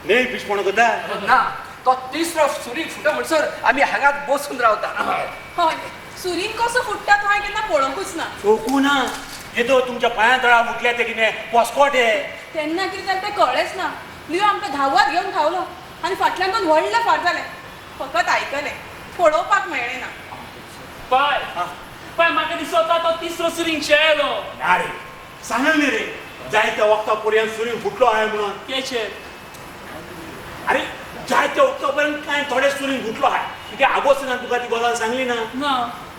न्हय पिशपण करता ना, तो तिसरो सुरींग फुटा म्हणसर आमी हांगाच बसून रावता. हय, सुरींग कसो फुट्टा तो हांवें केन्ना पळोवंकूच ना. चोकू ना येदो तुमच्या पांयां तळा फुटल्या ते कितें पोस्कोटे. तेन्ना कितें जालें तें कळ्ळेंच ना. लियो आमकां धांवत घेवन धांवलो आनी फाटल्यान दोन व्हडले फार जाले. फकत आयकलें, पळोवपाक मेळ्ळें ना. पाय पाय म्हाका दिसता तो तिसरो सुरींग शेळेलो. ना रे, सांगलें न्ही रे, जायत्या वखता पर्यंत सुरींग फुटलो आहे म्हणून. केचेर? अरे जायत्या वखता पर्यंत काय थोडे सुरींग फुटलो आहे. कित्याक आगोस ना तुका ती गजाल सांगली ना. ना.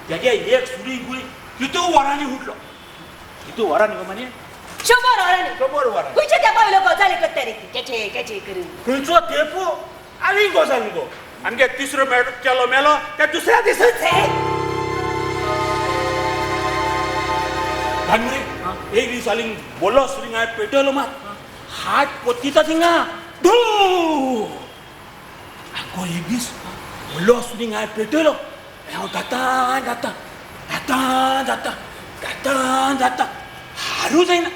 तेगे एक सुरींग गुळी कितू वरांनी फुटलो. कितू वरांनी गो माने? 100 वरांनी. 100 वरांनी. खंयच्या तेंपा वयलो गजाल करता रे केचे केचे करून. खंयचो तेंपो आनी गजाल गो. आमगे तिसरो चेलो मेलो त्या दुसऱ्या दिसाच. धाडमुरे एक दीस आली बोलो सुरींग हांवें पेटयलो मात हात पोतिता थिंगा धू. आगो एक दीस व्हडलो सुरींग हांवें पेटयलो, हांव जाता जाता जाता जाता जाता जाता हारू जायना.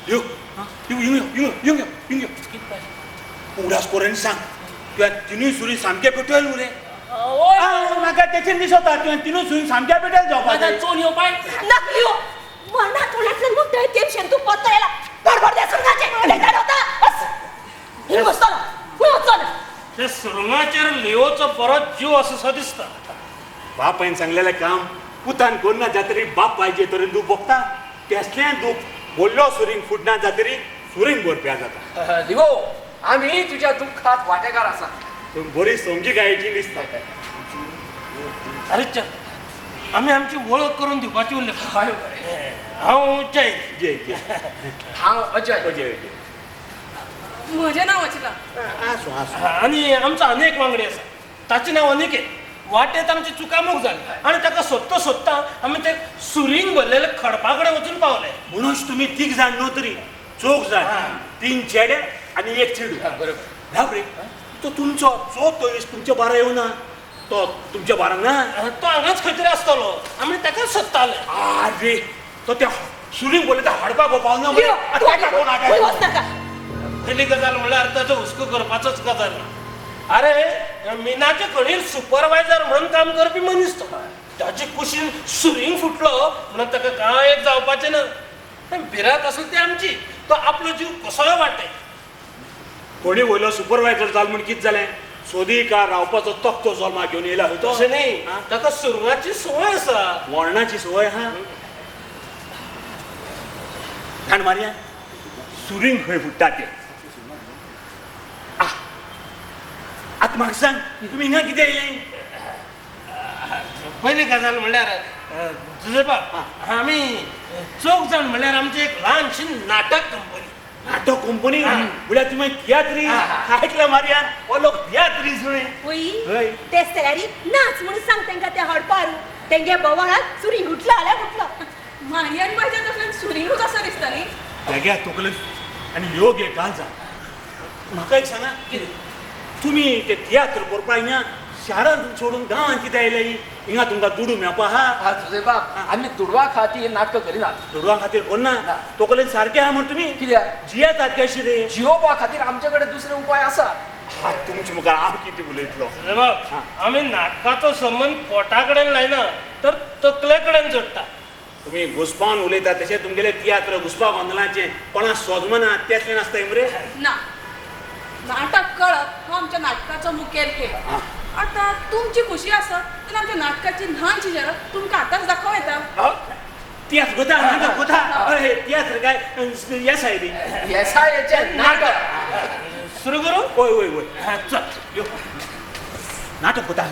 यो यो यो यो यो यो उगडास करून सांग, तुवें तिनूय सुरी सामकें पेटयल मरे. म्हाका तेचेर दिसता तुवें तिनूय सुरी सामक्या पेटयल जावपाचें. चोल यो पाय नाकलियो मरणा तोंडांतल्यान मुक्त तेमशेन तूं पत्तो येयला. बडबड त्या सुरंगाचेर उलयता बस हिंग बसतलो खंय वचचो ना. त्या सुरंगाचेर लिओचो बरोच जीव आसा दिसता. बापायन सांगलेलें काम पुतान करना जातरी बाप पायजे तरेन दूख भोगता, तेसलें दूख व्हडलो सुरींग फुटना जातरी सुरींग भरप्या जाता. लिओ, आमी तुज्या दुख्खात वांटेकार आसा. तूं बरी समजी गायची दिसता. अरे चल, आमी आमची वळख करून दिवपाची उरली. हांव जय. जय जय. हांव अजय. अजय अजय. म्हजें नांव अचिता. आसूं आसूं. आनी आमचो अनेक वांगडी आसा, ताचें नांव अनिकेत. वाटेत आमची चुकामूक जाली आनी ताका सोदता सोदता आमी ते सुरींग भरलेले खडपा कडेन वचून पावले. म्हणून तुमी तीग जाण न्हू तरी चौग जाण, 3 चेडे आनी 1 चेडूं. बरोबर. राव रे, तो तुमचो चौथो दीस तुमच्या बारा येवना, तो तुमच्या बारांक ना, तो हांगाच खंय तरी आसतलो. आमी ताकाच सोदताले. आरे तो त्या सुरींग भरले त्या हाडपाक पावना. पयली गजाल म्हणल्यार ताचो हुस्को करपाचोच गजाल ना. अरे मिनाचे खणीर सुपरवायझर म्हणून काम करपी मनीस तो. ताचे कुशीन सुरींग फुटलो म्हणून ताका कांय एक जावपाचें ना. भिरांत आसली ती आमची, तो आपलो जीव कसोय वाटय. कोणी वयलो सुपरवायझर जाल म्हूण कितें जालें? सोदी का रावपाचो तकटो जल्मा घेवन येयला तो. तशें न्ही, ताका सुरंगाची संवय आसा. मरणाची संवय आहा. जाण मारया सुरींग खंय फुट्टा तें. आतां म्हाका सांग, तुमी हिंगा कितें येयलें? पयली गजाल म्हणल्यार जुजेबाब, आमी चौग जाण म्हणल्यार आमची एक ल्हानशी नाटक कंपनी. नाटक कंपनी म्हळ्यार तुमी तियात्री आयकला मारयान, हो लोक तियात्री वय तेच जाल्यार नाच म्हणून सांग तांकां त्या हडपार. तेंगे बोवाळात सुरींग उठला जाल्यार फुटलो. मारयान पाहिजे तसल्यान सुरींगूच आसा दिसता न्ही. तेगे तकलेन आनी योग एक घाल जा. म्हाका एक सांगा, तुमी ते तियात्र करपाक हिंगा शारांत सोडून गांवांत कितें आयले? हिंगा तुमकां दुडू मेळपा आहा. जुजेबाब, आमी दुडवा खातीर नाटकां करिनात. दुडवा खातीर करना? तकलेन सारकें आहा म्हण तुमी कित्याक जियेतात कशें रे? जियोवपा खातीर आमचे कडेन दुसरे उपाय आसा. हा तुमचे मुखार हांव कितें उलयतलो? जुजेबाब, आमी नाटकाचो संबंद पोटा कडेन लायना तर तकले कडेन जोडटा. तुमी घुसपावन उलयतात तशें तुमगेले तियात्र घुसपा गोंदळाचें कोणाक सोजमना तेतलें नासता मरे. ना, नाटक कळप हो आमच्या नाटकाचो मुखेल खेळ. आतां तुमची खुशी आसत जाल्यार आमच्या नाटकाची ल्हानशी झलक तुमकां आतांच दाखोवं येता. तियात्र कोता नाटक कोता. अरे तियात्र काय येसाय रे? येसायेचें नाटक सुरू करूं? वय वय वय, चल यो नाटक कोता.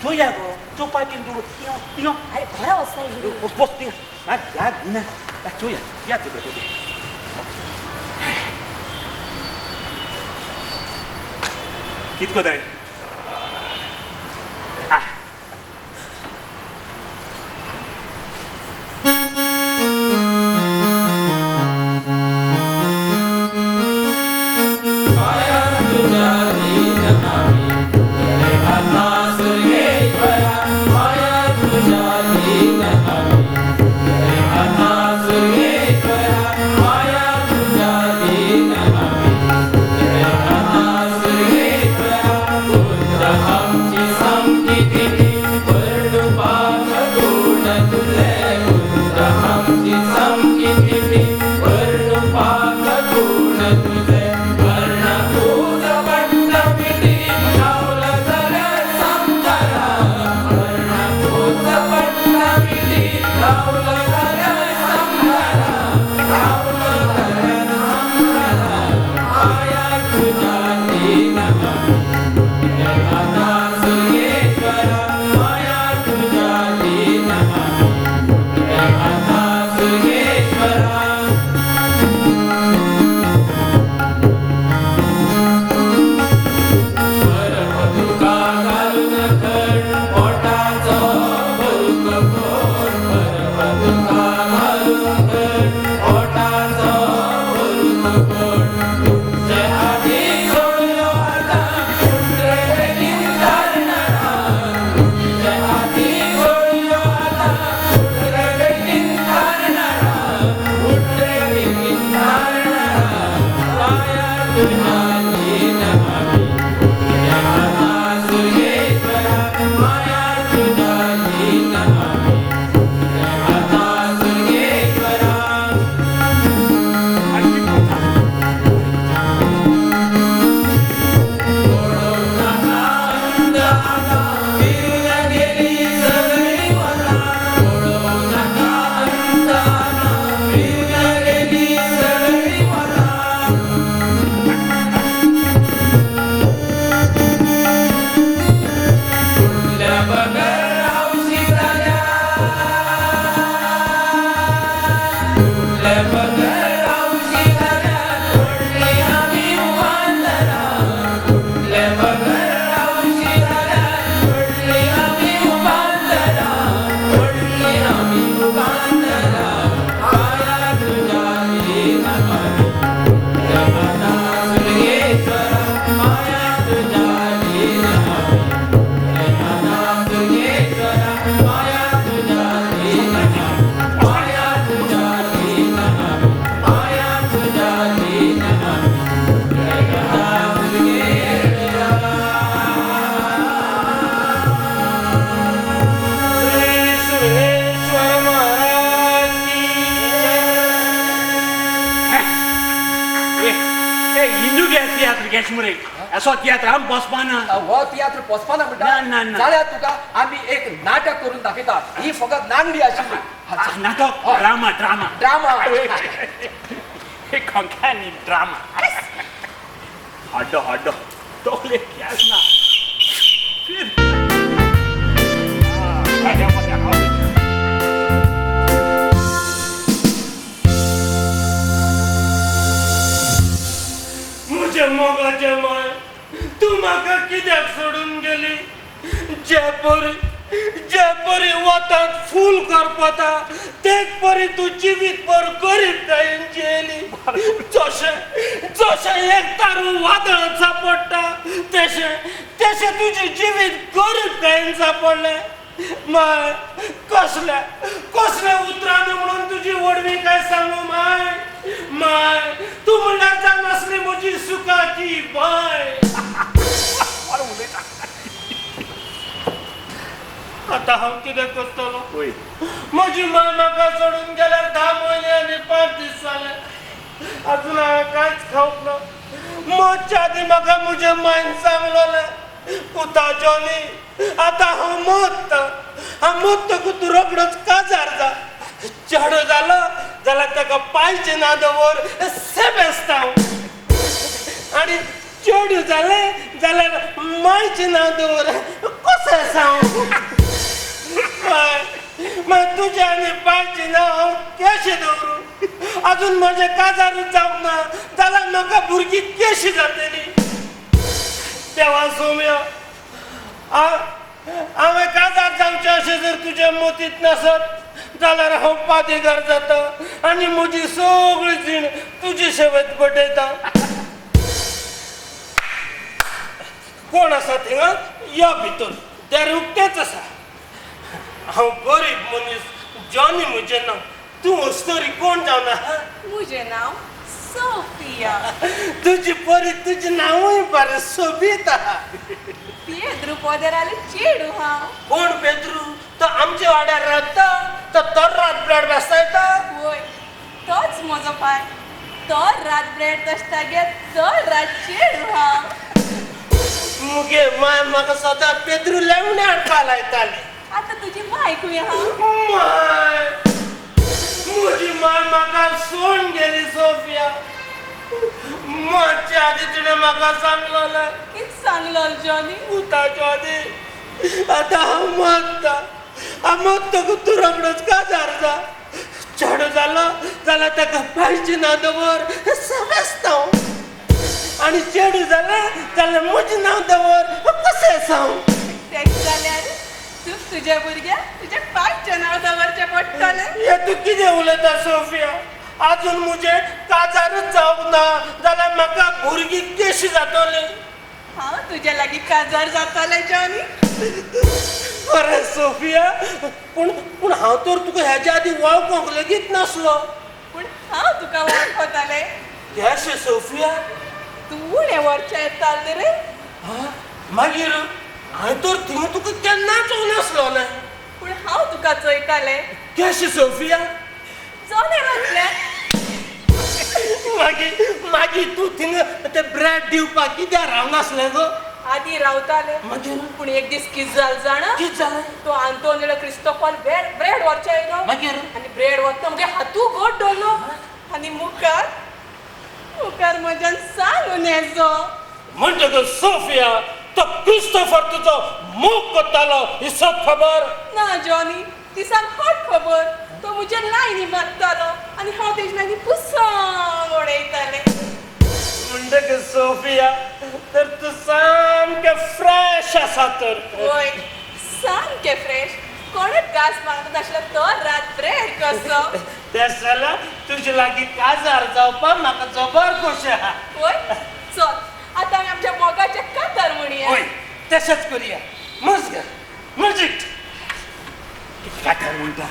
चोया गो चोवपाक दुडू. अरे बरो वचना. बस थिंगा ना चोया तियात्र कोता. कित कोताय? माया तुझ्या दीन आम्ही Sureshwar Maharaj की जय. हिंदू घे तियात्र घेश मरे, असो तियात्र आम बसपाना. हो तियात्र पोसपाना म्हणटा. ना, ना, ना. जाल्यार तुका आमी एक नाटक करून दाखयता. ही फकत नांगडी आशिल्ली. नाटक? Drama, drama. Drama. Konkani drama. हड्डो हड्डो तोले केस ना. फिर म्हज्या मोगाच्या माय, तूं म्हाका कित्याक सोडून गेली? जे परी जे परी वतांत फूल करपता तेच परी तूं जिवीत भर गरीबतायेन जियेली. जशें जशें एक तारू वादळांत सापडटा तशें तशें तुजें जिवीत गरीबतायेन सापडलें. माय, कसल्या कसल्या उतरांनी म्हणून तुजी व्हडवी काय सांगू माय? माय, तूं म्हणल्यार जावन आसली म्हजी सुखाची बाय. आतां हांव कितें करतलो? म्हजी माय म्हाका सोडून गेल्यार 10 म्हयने आनी 5 दीस जाले. अजून हांवें कांयच खावंक ना. मरच्या आदीं म्हाका म्हज्या मायन सांगलोलें, पुता जॉनी, आतां हांव मरता. हांव मरतकूच तूं रोखडोच काजार जा. चेडो जालो जाल्यार ताका पांयचें ना दवर सेबेस्तांव, आनी चेडूं जालें जाल्यार मायचें नांव दवर कोसेसांव. माय, माय, तुजें आनी पांयचें नांव हांव केशें दवरूं? अजून म्हजें काजारूच जावंक ना जाल्यार म्हाका भुरगीं केशी जातली? देवा सोम्या, हांवें काजार जावचें अशें जर तुज्या मतींत नासत जाल्यार हांव पादेगार जाता आनी म्हजी सगळी जीण तुजे सेवेंत बटयता. कोण आसा थिंगा? यो भितर, दार उक्तेंच आसा. हांव गरीब मनीस, जॉनी म्हजें नांव. तूं अस्तोरी कोण जावन आहा? म्हजें नांव सोफिया. तुजी परी तुजें नांवूय बरें सोबीत आहा. पेद्रू पोदेराले चेडूं हांव. कोण पेद्रू? तो आमच्या वाड्यार रावता, तो तर्रात ब्रेड बेसता. वय, तोच म्हजो पाय. तो रात ब्रेड तशता गे तर रात चेडूं हांव. मुगे माय म्हाका सदां पेद्रू लेवणे हाडपा लायताली. आतां तुजी माय खंय आहा? माय, म्हजी माय म्हाका सोडून गेली सोफिया. मरच्या आदीं तिणें म्हाका सांगलोलें. कितें सांगलोलें जॉनी? पुताच्या आदीं आतां हांव मरता. हांव मरतकूच तूं रोखडोच काजार जा. चेडो जालो जाल्यार ताका पांयचें नांव दवर सेबेस्तांव, आनी चेडूं जालें जाल्यार म्हजें नांव दवर कोसेसांव. तें जाल्यार तूं तुज्या भुरग्याक तुज्या पांयचें नांव दवरचें पडटलें. हें तूं कितें उलयता सोफिया? अजून म्हजें काजारूच जावंक ना जाल्यार म्हाका भुरगीं केशी जातलीं? हांव तुज्या लागीं काजार जातलें जॉनी. खरें सोफिया, पूण पूण हांव तर तुका हेज्या आदीं वळखूंक लेगीत नासलो. पूण हांव तुका वळखतालें. केशें सोफिया? तूं उणें वरचें येतालें रे. मागीर हांवें तर थिंगा तुका केन्ना चोवनासलो ना. पूण हांव तुका चोयतालें. केशें सोफिया? जोनेरांतल्यान. मागीर मागीर तूं थिंगा ते ब्रेड दिवपाक कित्याक रावनासलें गो? आदी रावतालें. मागीर? पूण एक दीस कितें जालें जाणा? कितें जालें? तो आंतोनिलो क्रिस्तोफान ब्रेड व्हरचें आयलो. मागीर? आनी ब्रेड व्हरता मुगे हातू गोड दवरलो आनी मुखार मुखार म्हज्यान सांगून येजो. म्हणटकच सोफिया तो क्रिस्तोफर तुजो मोग करतालो ही सत खबर? ना जॉनी, ती सामकोच खबर. तो म्हजे लायनी मारतालो आनी हांव तेजे लायनी पुसंग उडयतालें. म्हणटकच सोफिया तर तूं सामकें फ्रेश आसा तर. वय, सामकें फ्रेश. कोणेच घास मारता नासलो तो रात ब्रेड कसो. तें जाल्यार तुजे लागीं काजार जावपाक म्हाका जबर खोशी आहा. वय, चल आतां आमी आमच्या मोगाचें कातार म्हणया. वय, तशेंच करुया. मुजग म्युजीक. कातार म्हणटा.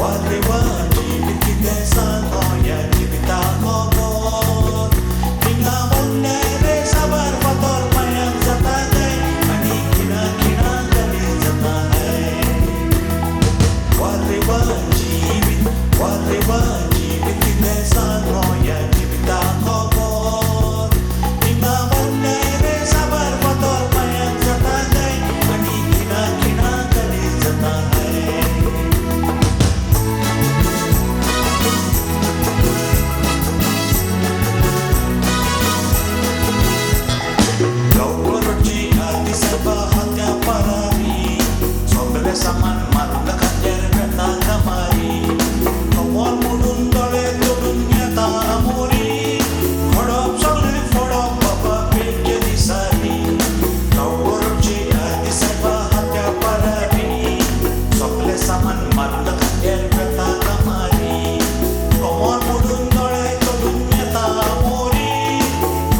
What they want, सामान मारून खांद्यार वेता कामारी कमर मोडून दोळे तोडून येता मोरी खडप सगळें फोडप बाबा पेटचे दिसांनी तवळची आदी सायबा हात्या परारी सगळें सामान मारून खांद्यार वेता कामारी कमर मोडून दोळे तोडून येता मोरी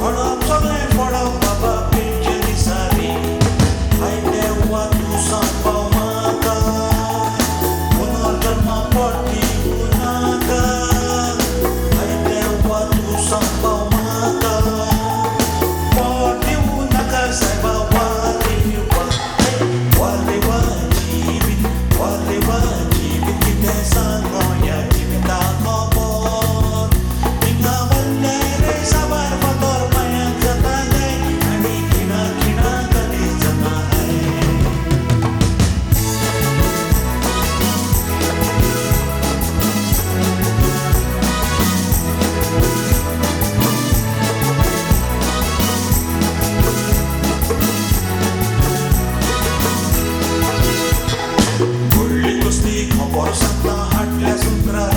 खडप सगळें फोडप बाबा पेटचे दिसांनी हाय देवा तूं सांबाळ म्हाका पुनर्जन्मा पडटी नाका हाय देवा तूं सांबाळ म्हाका पडटी नाका सायबा वा देवा वा देवा जिवीत वा देवा जिवीत कितें सांगो ह्या जिविता खबर थिंगा वल्ले रे साबार फातर मायांक जाता गाय आनी खिणा खिणा कलेज जाता हाय. व्हडली कसली खबर सांगता हाडल्या सुत्रार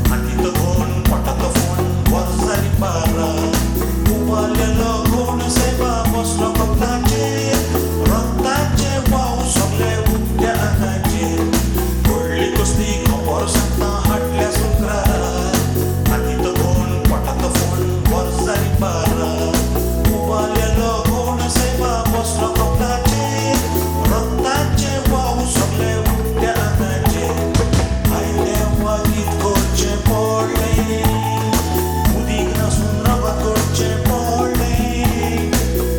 हातींत कोण पोटांत फोण वर्स जाली बारा उबारलेलो कोण सायबा बसलो कपलाचेर रक्ताचे वाव सगळे उकत्या आंगाचेर व्हडली कसली खबर सांगता हाडल्या सुत्रार हातींत कोण पोटांत फोण वर्स जाली बारा उबारलेलो कोण सायबा बसलो कपलाचेर रक्ताचे वाव सगळे उकत्या आंगाचेर हाय देवा गीत करचें पडलें उदीक नासून रगत करचें पडलें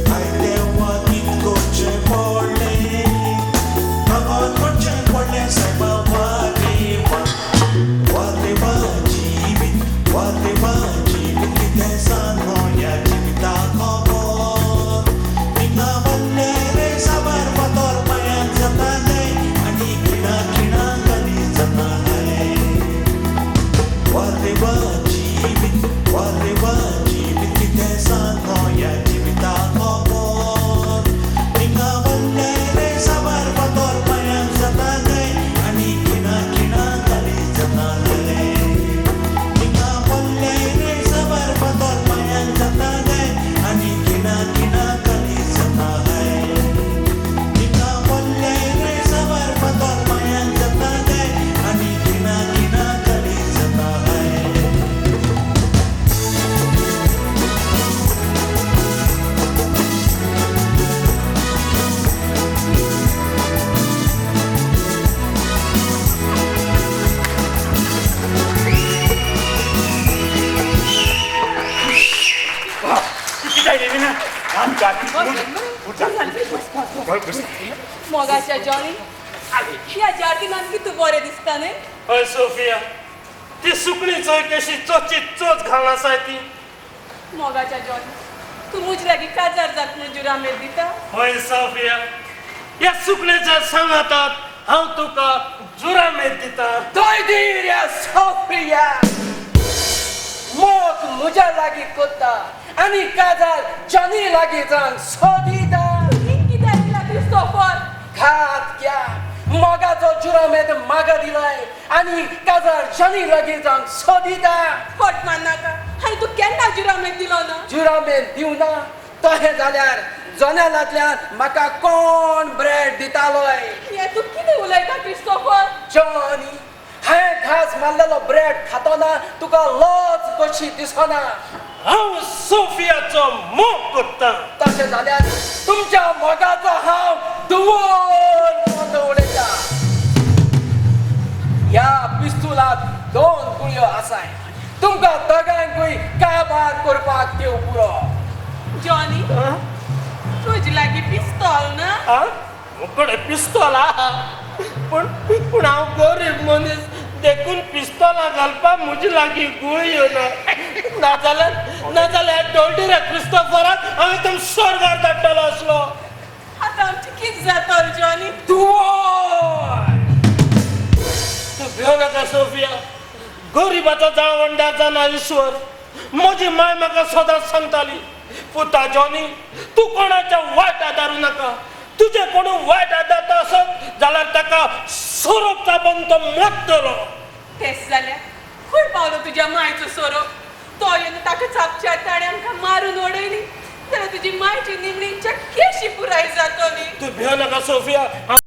हाय देवा गीत करचें पडलें रगत करचें पडलें सायबा वा देवा वा देवा जिवीत वा देवा जिवीत कितें सांगो ह्या जिविता खबर थिंगा वल्ले रे साबार फातर मायांक जाता गाय आनी खिणा खिणा कलेज जाता हाय वा देवा जिवीत वा देवा जिवीत कितें सांगो ह्या जिविता खबर थिंगा वल्ले रे साबार फातर मायांक जाता गाय आनी खिणा खिणा कलेज जाता हाय थिंगा वल्ले रे साबार फातर मायांक जाता गाय आनी खिणा खिणा कलेज जाता हाय थिंगा वल्ले रे साबार फातर मायांक जाता गाय आनी खिणा खिणा कलेज जाता हाय. कितें जालें विना मोगाच्या जॉनी, ह्या जार्दिनान कितू बरें दिसता न्ही. हय सोफिया, ती सुकणी चोय कशी चोची चोच घालून आसाय ती. मोगाच्या जॉनी, तूं मुज लागीं काजार जात म्हूण जुरामेद दिता. हय सोफिया, ह्या सुकण्याच्या सांगातात हांव तुका जुरामेद दिता. दोय दी रे सोफिया, मोग म्हज्या लागीं कोत्ता आनी काजार जॉनी लागीं जावन सोदिता. कित्याक दिला क्रिस्तोफर? घात घ्या, मोगाचो जुरामेद मागा दिलाय आनी काजार जॉनी लागीं जावन सोदिता. फट मारनाका, आनी तूं केन्ना जुरामेद दिलो ना? जुरामेद दिवना तशें जाल्यार जनेलांतल्यान म्हाका कोण ब्रेड दितालोय? हें तूं कितें उलयता क्रिस्तोफर? जॉनी, हांवें घास मारलेलो ब्रेड खातना तुका लज कशी दिसना? हांव सोफियाचो मोग करता. तशें जाल्यार तुमच्या मोगाचो हांव धुवन बंद उडयता. ह्या पिस्तुलांत 2 गुळयो आसाय, तुमकां दोगांकूय काबार करपाक देव पुरो. जॉनी, तुजे लागीं पिस्तोल ना? म्हजे पिस्तोल आहा, पूण पूण हांव गरीब मनीस देखून पिस्तोलां घालपाक म्हजे लागीं गुळयो ना. नाजाल्यार नाजाल्यार डोलडिऱ्या क्रिस्तोफराक हांव एकदम स्वर्गार धाडटलो आसलो. आतां आमची कितें जातलो जॉनी? धुवन तूं भियो नाका सोफिया, गरिबाचो जाळवणदार जाना ईश्वर. म्हजी माय म्हाका सदांच सांगताली, पुता जॉनी, तूं कोणाच्या वायट आदारू नाका. तुजे कोणूय वायट आदारता आसत जाल्यार ताका सोरोप तापोवन तो मोडटलो. तेच जाल्यार खंय पावलो तुज्या मायचो सोरोप? तो येवन ताका चापच्या ताणें आमकां मारून उडयली जाल्यार तुजी मायची निमणी इच्छा केशी पुराय जातली. तूं भियो नाका सोफिया.